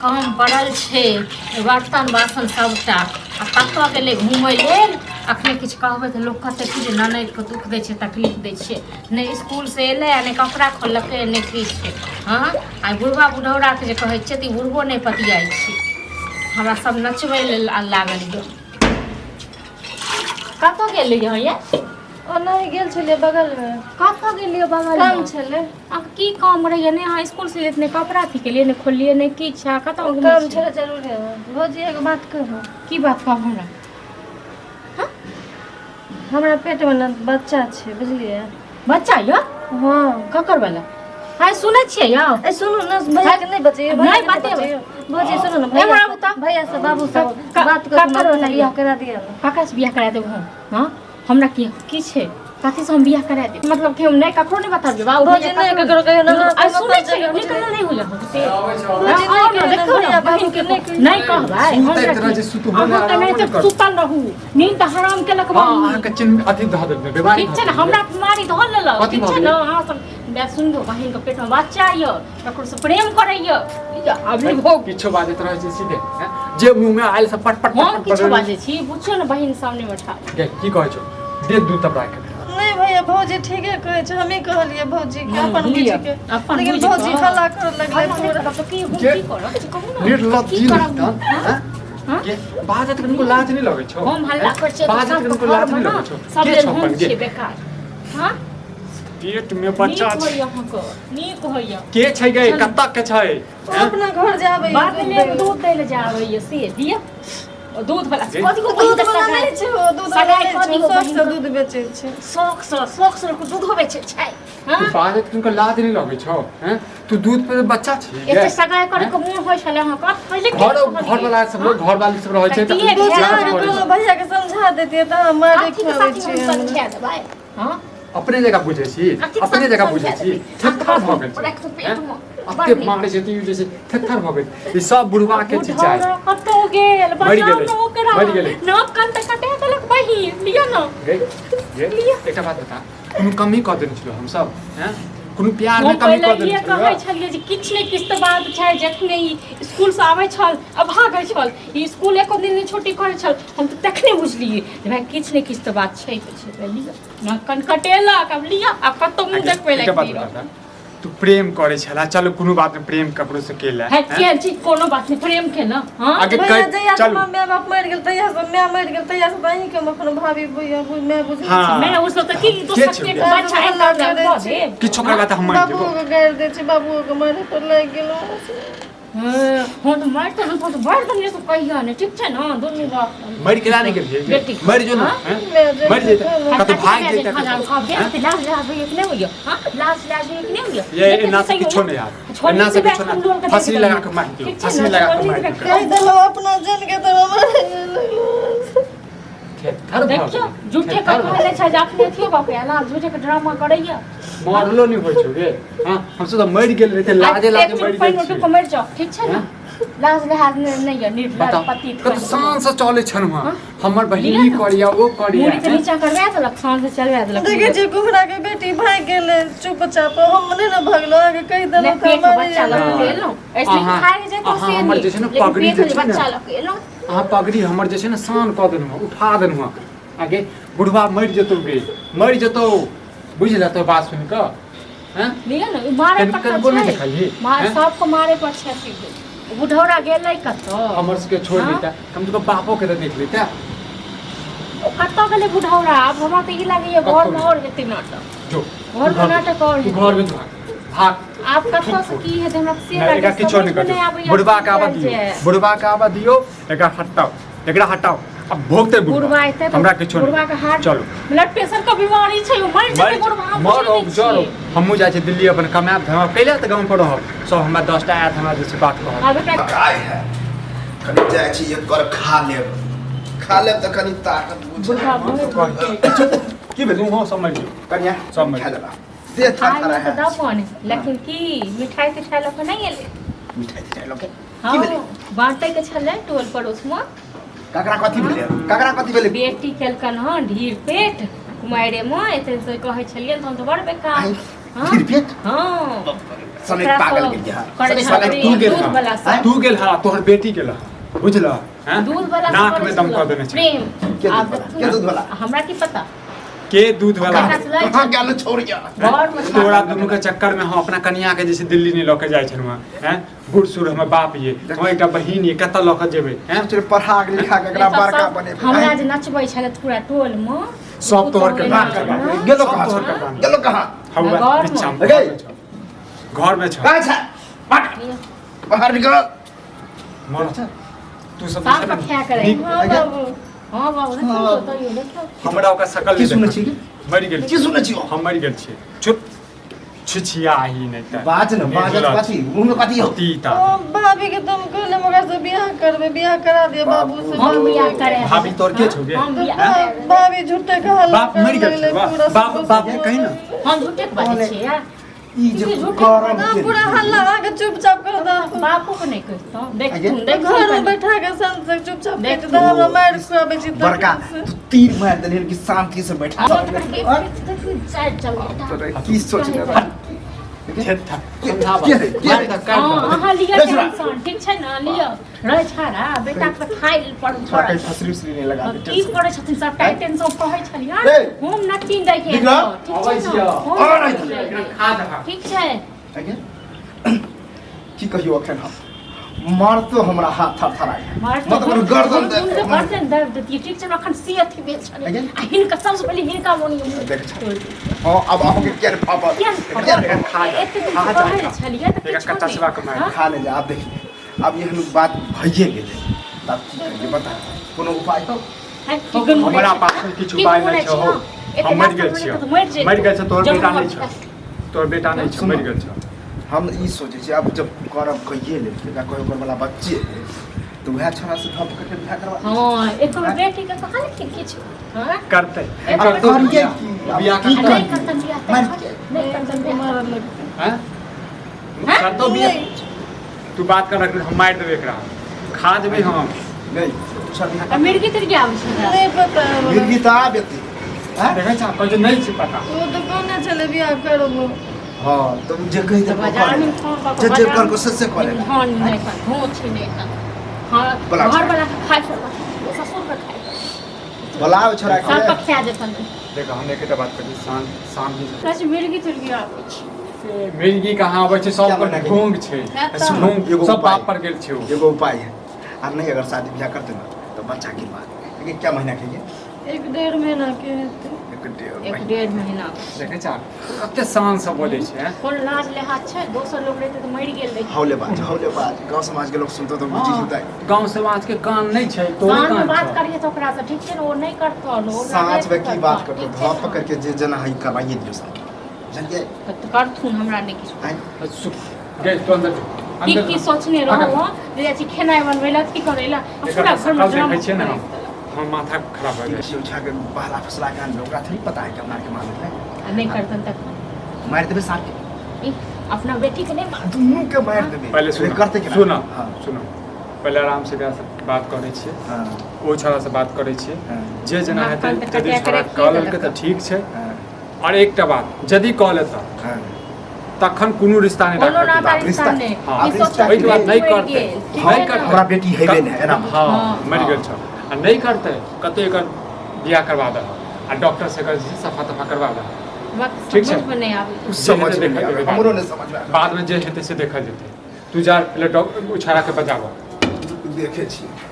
काम पड़ल छै, बर्तन बासन सभटा। आ कतऽ गेलै घूमय लेल? अखने किछु कहबै तऽ लोक कहतै कि जे ननदिके दुःख दै छै, तकलीफ दै छै। नहि इसकुलसँ एलै आ नहि कपड़ा खोललकै, नहि किछु। हँ, आ बुढ़बा बुढ़ौराके जे कहै छियै तऽ ई बुढ़बो नहि पतियाइ छै। हमरा सब नचबै लेल लागल यऽ। कतऽ गेलियै अहाँ ये? ओनाही गेल छलियै बगलमे। कतऽ गेलियै बगल? काम छलै। अहाँके की काम रहैया? नहि अहाँ स्कूल से नहि कपड़ा अथी केलियै, नहि खोललियै, नहि किछु। आ कतऽ घुमै काम छियै? छलै जरूरी। भौजी, एगो बात कहू? की बात कहब हमरा? हमरा पेटमे ने बच्चा छै, बुझलियै? बच्चा यऽ? हँ। ककर वाला हाय सुनै छियै यौ? ए, सुनू ने, भैया के नहि बचैयौ। नहि भैया के बतेबै। बचैयौ। भौजी, सुनू ने, भैया एम्हर आबू तऽ। भैया से, बाबू से बात करू। ककर वाला? बियाह करा दिअ ने। ककरा से बियाह करा देब हम? हँ, हमरा की की छै? कथी से हम बियाह करा देब? मतलब कि हम नहि ककरो नहि बताबियो बाबू। भौजी, नहि ककरो कहियौ ने, आ सुनै छियै, अपन निकलल नहि होइए हम से। भौजी, नहि आओ ने, कहियौ ने, देखियौ ने, भैया बाबू बहिनके के नहि कहियौ। नहि कहबै। सुतैत हमरा रहै की? छै, सुतहो नहि, अहाँके आरामो नहि नहि तऽ करू। सुतल रहू, नींद तऽ हराम केलक। हँ, बहिन। अहाँके चिन्ह अथी धऽ देलकै बीमारी। ठीक छै ने, हमरा बीमारी धऽ लेलक। कथी ठीक भऽ छै ने? गेलै? अहाँ सब बे सुनू, बहिनके पेटमे बच्चा यऽ, ककरो से प्रेम करैया, आब नहि भोग। किछो बाजैत रहै छै सीधे, हैं? जे मुँह मे आयल से पट पट हम पट किछो पट। बाजै छी? बुझियौ ने, बहिन सामनेमे ठाढ़। गे, की कहै छौ? दे दूध तब राख। नहि भैया, भौजी ठीके कहै छै। हमही कहलियै भौजी के अपन लिअ, बुझि के। अपन लेकिन बुझि भौजी कऽ। हल्ला करऽ लगलै हल्ला नहि पूरा। करब तऽ की हम जे- की करब से कहू ने। निर्लज्ज की जी करब? नहि हँ? हँ? गे, बाजत कनिको लाज नहि लगै छौ? हम हल्ला करै छियै तऽ बाजत सबके कनिको लाज घरमे नहि ने लगै छौ? सब के लेल छौ हम अपन गे? छियै बेकार। हँ। पेट में बच्चा नीक छै। होइए अहाँके, नीक होइए। के छै गे? कतऽ के छै? ओ अपना घर जाबै। बाद मे दूध दै लए जाबैए से दिअ। ओ दूध वाला जे- कथी को दूध वाला नहि छै, ओ दूध वाला सगाइ नहि कऽ छै, दियौ ओ शौक से बहिनके। दूध बेचै छै। शौक से, शौक से लोक दूधो बेचै छै? हँ। तू बाजत कनिको लाज नहि लगै छौ? हैं, तू दूध पे बच्चा छी गे? एते सगाइ करे के मोन होइ छलै अहाँके पहिले? घर घर वाला सब, घर वाली सब रहै छै तऽ कतिये दू भेल? चारि जाँच करै कोनो छै। भैया के समझा देतियै तऽ हम मारे कथी के खाबै साथी हम छियै। समझा देबै? हँ। अपने जगह बुझै छी। कथी के अपने साथी जगह समझा बुझै छी। देबै? थेथर भऽ गेल छै। राखि दू पेटमे। हैं? अते मारै छै तऽ ई जे छै थेथर भऽ गेल। ई सब बुढ़वा के छी चाय। बुढ़ौरा कतौ गेल? मरि बचाउ गेलै, ने ओकरा। मरि गेलै। नाक कान तऽ कटा देलक बहिन। लिअ ने। गे गे, एकटा बात बता, कोनो कमी कऽ देने छलहुँ हमसब? हैं, कोनो प्यार मे हम कमी पहिले कऽ देने इहे कहै छलहुँ? छलियै जे किछु ने किछु तऽ बात छै। जखने ई स्कूलसँ आबै छल आ भागै छल, ई स्कूल एको दिन नहि छुट्टी करै छल, हम तऽ तखने बुझलियै जे भाय किछु ने किछु तऽ बात छै। तऽ छै, लिअ, नाक कान कटेलक। आब लिअ, आब कतौ मुँह देखबै एकटा लायक बात नहि बता रहत। तू प्रेम करै छला, चलू कोनो बात नहि, प्रेम ककरो से केला है केहन छी? कोनो बात नहि, प्रेम केना? हाँ। आगे भैया, कहि जहिया से चलू। माय बाप मरि गेल तहिया से, माय मरि गेल तहिया से तऽ अहींके हम अपन भाभी भैया माय बुझै हाँ। मैं ओ सब तऽ की दोसर छौ के गे? बच्चा एक हल्ला दऽ करै छी। देब। किछो करबा तऽ हम मानि बाबुओ जेबो। के गारि दै छै, बाबुओ के मारे पर लागि गेलहुँ। हाँ, हम तऽ मारि तऽ हम तऽ मारि देने से कहिया नहि। ठीक छै ने, दुनू बाप मरि केला नहि गेलियै? बेटी। मरि जो ने। हाँ? हैं? मरि जेतै कतौ, भागि जेतै खा कतौ। खा बेस, लाज लाज होइए कि नहि होइए? हाँ, लाज लाज होइए कि नहि होइए? ये एना से किछो नहि यार, एना से किछो नहि। फसरी लगा के मारि दियौ, फसरी लगा के मारि दियौ। कहि देलहुँ अपना जन के तऽ मारे लगलहुँ। थेथर भऽ देखियौ गेलै। झूठे के थेथर भऽ कहले छै जे अपने अथियो कऽ के एला, झूठे के ड्रामा करैया। मरलो नहि होइ छौ गे? हाँ, हमसब तऽ मरि गेल रहिते, लाजे लाजे मरि गेल पानि छियै। के मरि जाओ। ठीक छै ने? लाज लिहाज नहि नहि यऽ, निर्लज बताउ पति। कत शान से चलै छन वहाँ, हमर बहिन लिअ ई ने। करिया, ओ करिया। मुड़ी तऽ नीचा करवा देलक, शान से चलवा देलक। देखै छियै, कुमरा के बेटी भागि गेलै चुपचाप, हम नहि ने भगलहुँ। अहाँके कहि नहि देलहुँ तऽ पेट में मारैए बच्चा लऽ लगलहुँ। के एलहुँ ऐसे। अहाँ- खाइ जेतौ अहाँ से हमर नहि, जे छै ने लेकिन पगड़ी पेट में जे छै ने- बच्चा लऽ के एलहुँ। अहाँ पगड़ी हमर जे छै ने शान कऽ देलहुँ हँ, उठा देलहुँ हँ। आगे बुढ़वा मरि जेतौ गे, मरि जेतौ, बुझि लेतौ बात सुनि कऽ। हैं? लिअ ने, ई मारे पर तऽ कनिको नहि छै। देखलही? मार हैं? सबके मारे पर छै अथी। बुढ़ौरा गेलै कतऽ? हमर सबके छोड़ि हाँ? देता, कम से कम बापो के तऽ देख लेता। ओ कतऽ गेलै बुढ़ौरा? आब हमरा तऽ ई लागैया कतौ घरमे नहि। आओर हेतै नाटक। जो घरमे नाटक आओर तू हेतै। घर में भाग भाग। आब कतऽ से की हेतै हमरा से नहि, लागै एकरा किछो नहि समझमे नहि करतै। आबैया बुढ़वा की के आबऽ कयल दियौ। जाय। बुढ़वा के आबऽ दियौ, एकरा हटाउ, एकरा हटाउ। अब भोगते बुढ़वा बुढ़वा। एतै तऽ हमरा किछो बुढ़वा के नहि। हार्ट चलू। ब्लड प्रेशर के बीमारी छै, ओ मरि जेतै बुढ़वा, हम मरो बुझै नहि जरो छियै। हमहूँ जाइ छी दिल्ली, अपन कमायब धमायब कैला तऽ गाँव पर रहब। सब हमरा 10टा आयत, हमरा जे छै बात कहब। आब एकरा आइ है कनि जाइ छी, एक कर खा लेब, खा लेब तऽ कनि ताकत बुझ। बुढ़वा मरि जेतै। की भेल? हँ, सब मरि जो। कनिया सब मरि खा लेबा, देह खाय थरथरा लए तऽ है। दबन, लेकिन की मिठाई तिठाई लऽ कऽ नहि एलै? मिठाई तिठाई लऽ के हँ की भेलै? बाँटै के छलै टोल पड़ोसमे। ककरा कथी भेलै? ककरा कथी भेलै? बेटी केलकन हँ ढीर पेट कुमारिमे, एते से कहै छलियनि तऽ हम तऽ बड़ बेकार। आँय, हँ? ढीर पेट? हँ। सने ओकरा पागल सब गेलियै हँ। करै सने छलै पागल तू गेल दूध हँ। वाला सब। तू गेल हँ तोहर बेटी गेल हँ बुझल हैं दूध वाला नाक में दम कऽ देने छै प्रेम के दूध आब वाला? के दूध वाला? हमरा की पता के दूध वाला कहाँ से लै कहाँ गेल छौड़िया घर में तोरा दुनू के चक्कर में हम अपना कनिया के जैसे दिल्ली नहीं लऽ के जाइ छलहुँ हैं बूढ़ सूढ़ हमर बाप ये हम एकटा बहिन ये कतऽ लऽ के जेबै हैं सोचले पढ़ा के लिखा के एकरा सब- बड़का सब बनेबै हमरा जे नचबै छलै पूरा टोल में सब तोहर के बात करबा गेलो सब कहाँ तोहर छौ? करबानी। गेलो कहाँ हौवा घरमे। बिच्चा में, गई। घरमे छौ घर में छौ कहाँ छै बाहर निकल मर तू सब साफ जे छै ने, पठिया करे। नीक- हाँ बाबू हाँ बाबू देखियौ तैयो देखियौ हमरा ओकर शकल की नहि सुनै देखल। छी मरि गेल की छी सुनै छी हम मरि गेल छियै चुप छिछिया ही नहि तऽ बाज न बाज निर्लज। कथी मुँह में कथी हो तीता ओ भाभी के तुम कहले मगर से बियाह करबे बियाह करा दिया बाबू से हम बियाह करे भाभी तोर के छौ गे हम बियाह बाप- भाभी झूठे के हल्ला बाप मरि गेल लगलै छौ पूरा बाप सब बाप बाप के कही ना हम झूठे के बाजै छियै यार ई जे की झूठे करम ना के पूरा हल्ला आके चुपचाप कर दो बापो के नहि कहितहुँ आगे? देखथुन देखथुन घर में कनी। बैठा के संग से चुपचाप देख देख दो हमरा मार खुआबै छी तब बड़का तू तीर मार देलहिन कि शांति से बैठा हम तऽ कहलियै, चालि चल बेटा। तोरा की सोचने रह समझाबऽ। के है? के है? मार दऽ, काटि हाँ, दऽ। अहाँ लिअ ले छोड़ा। टेंशन ठीक छै ने लिअ रहै छाड़ा बेटाके तऽ खाइ लेल पड़ल थोड़ा कहीं छोड़ा फसरी उसरी नहीं लगा दे की करै छथिन सबटा टेंशन कहै छलियै ए! हम नचिन दै के निकल। ठीक अबै छै ने छियौ। हम और नचिन नहीं। दै के। खा दहक। ठीक छै आगे की कहियो अखन हम मारतो हमरा हाथ थरथराय मारतै, मतलब गर्दन हम हुनके गर्दन दाबि देतियै ठीक छै ने अखन सी अथी भेल छलै आगे? आ हिनका सबसँ पहिले हिनका मोन देख हाँ अब अहाँके किया नहीं फापा किया किया नहीं खा जा, एते दिन खा जा, कहै खा। छलियै तऽ एकरा किछो कच्चा नहि। सेवा के मारि। हाँ? खा ले जा आब देखिए अब एहन बात भइए गेलै तब की करियै बता कोनो उपाय हो है, की गुनगुनै हमरा छै? पास में किछु की उपाय गुनगुनै नहि छौ छै, हौ। हँ? एते हम मरि रास्ता गेल मे छियौ तऽ मरि जेतौ। मरि गेल छौ तोहर जब बेटा हम नहि छौ तोहर बेटा नहि छौ सुनो। मरि गेल छौ हम ई सोचै छियै आब जब करब कहिए लेलकै एकरा कहै ओकर वाला बच्चे है तऽ उएह छोड़ा से धप करके बियाह करवा हँ एको बेर बेटी के कहलखिन किछु हँ करतै एक करतौ करियै बियाह। की? बियाह की आ करतौ नहि करतन बियाह तऽ मारि नहि करतन बियाह मारऽ लगतै हैं? हैं? करतौ बियाह तू बात कर रख हम मारि देबै एकरा खा देबै हम नहीं सब आ मिर्गी तिर्गी आबै छै हमरा नहीं पता है हमरा। मिर्गी तऽ आब एतै हैं? देखै छ कहै छै नहि छै पता वो तो कहने छलै बियाह करबो हाँ तऽ ओ जे कहि तऽ देलकै बाजार ओ मे कऽ फोन कऽ जे कऽ जे बाजार करको से से कऽ लेला हँ नहि तऽ घूँ छै नहि तऽ हँ बोला। घर वाला के खाइ पर ससुर के खाइ पर बोलाओ छोड़ा सब के पर खा जेतन देखो हम एकेटा बात करै छी शांत शांति से कहै छै मिर्गी तिर्गी आबै छै मिर्गी कहाँ अबै छै सब क्या पर बना के? ढोंग छै है तऽ। ढोंग एगो सब उपाय। बाप पर गेल छै ओ एगो उपाय है आब नहीं अगर शादी ब्याह करते ना तो बच्चा गिरवा देबै लेकिन क्या महीना के ये एक डेढ़ महीना के हेतै एक डेढ़ एक महीना डेढ़ महीना देखै छ कते शान से बोलै छै हैं? कोन लाज लेहाज छै दोसर लोग रहितै तऽ मरि गेल रहितै हौले बाज हौले बाज गाँव समाज के लोग सुनतो तो बुझि जेतै गाँव समाज के कान नहि छै तोरे कान मे कान बात छौ। करिए तऽ ओकरा से ठीक छै ने ओ नहि करतौ ने, ओ साँझ में की बात करतो ठीक छै धऽ ने? पकड़ के जे जना है करवाइए दियौ साहब बुझलियै तऽ करथुन हमरा नहि किछु आँय गए तू अंदर जो की अंदर की जो। सोचने रहौ जे जाइ छी खेनाइ बनबै लए अथी करै लए आ एकर पूरा घरमे शकल ड्रामा देखै छियै ने हम करैत रहल। हमर माथा खराब भऽ जाइ छी उठा के बहला फसला के आनबै ओकरा थोड़ी पता है कि हमरा के मारल है आ नहि करतन तखन मारि देबै सार के ई अपना बेटी के नहि मार दुनू के मारि देबै पहिले सुनो करते केना सुनो हाँ सुनो पहिले आराम से एकरा से बात करै छियै हाँ ओ छौड़ा से बात करै छियै हाँ जे जेना माफ हेतै कर तऽ यदि कटिया के छौड़ा राखिए कऽ देलक। लेलकै तऽ ठीक छै हाँ आओर एकटा बात यदि कऽ लेतऽ हाँ तखन कोनो रिश्ता नहि कोनो राखऽ नाता के रिश्ता नहि हाँ, ई रिश्ता सोचो ओहिके बाद नहि मरि करतै गेल, ठीक नहि छै ने? करतै हमरा बेटी हेबे नहि एना हँ हाँ। मरि गेल छौ आ नहि करतै कतौ एकर बियाह करवा दह आ डॉक्टर से एकर जे छै सफा तफा करवा दह हमरा तऽ ठीक छै। समझमे नहि आबै उ समझ जे में हेतै नहि आबै देखल हमरो नहि समझ में आबै बादमे जे हेतै से देखल जेतै तू जा पहिले डॉक्टर ओ छौड़ाके बजाबऽ देखे छियै